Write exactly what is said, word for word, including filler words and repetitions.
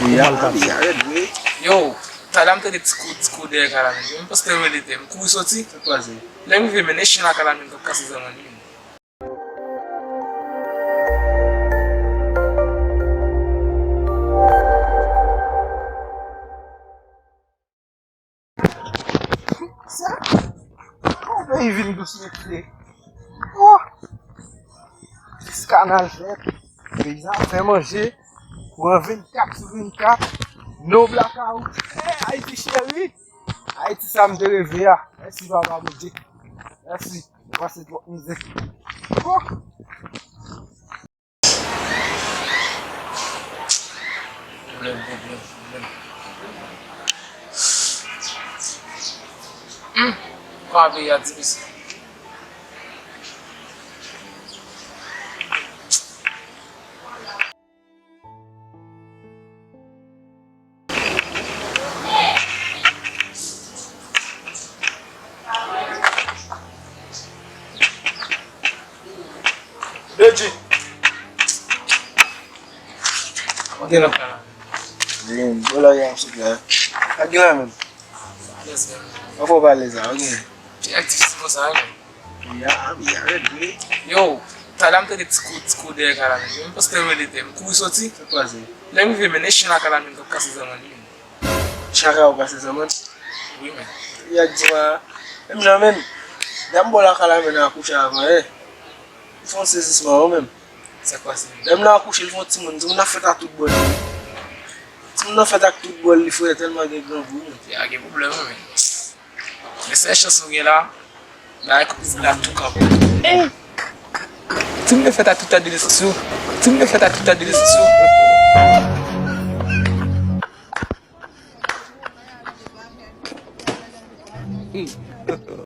Kòman l pati? Yo, talè a m tande ti kou, ti kou dèyè kay la menm. M panse te rele tè. M kouri soti. Lè m rive, men, e chen lakay la menm k ap kase zanmann li. Sa? Yon peyi vin dous, mesye. Oh! Jis kanal fèt. Peyizan ap fè manje. Kouran vennkat sou vennkat. No blackout. Hey, Ayiti cheri. Ayiti sa m te reve a. Mèsi, Papa Bondye. Mèsi. Mwen pase twòp mizè. Oh! Pwoblèm, pwoblèm, pwoblèm. Hmm. Kòman peyi a difisil. Deji. Gen la. Gen, bon la, gen, souple. Pa gen la menm. Alèz menm. Ankò pa alèz la, ok. Pi aktif se konsa, wi menm. Ya, ya, rèd, wi. Yo, talè a m tande ti kou, ti kou dèyè kay la menm. M panse te rele tè. M kouri soti. Sa k pase? Lè m rive, men, e chen lakay la menm k ap kase zanmann li. Chaka ou pase zanmann? Wi, men. Ya di mwen, menm jan, men. Dam bò lakay la, men, nan akouche avan, eh. M fè yon sezisman, wi, men. Sa k pase? Lè m nan akouche, li fè yon timoun. Timoun nan fèt ak tout bòl li. Timoun nan fèt ak tout bòl li, frè, tèlman gen grangou, men. Ya, gen pwoblèm, wi, men. Men sèl chans nou gen la, bagay kout la tou kanpe. Timoun yo fèt ak tout tèt de listri. Timoun yo fèt ak tout tèt de listri.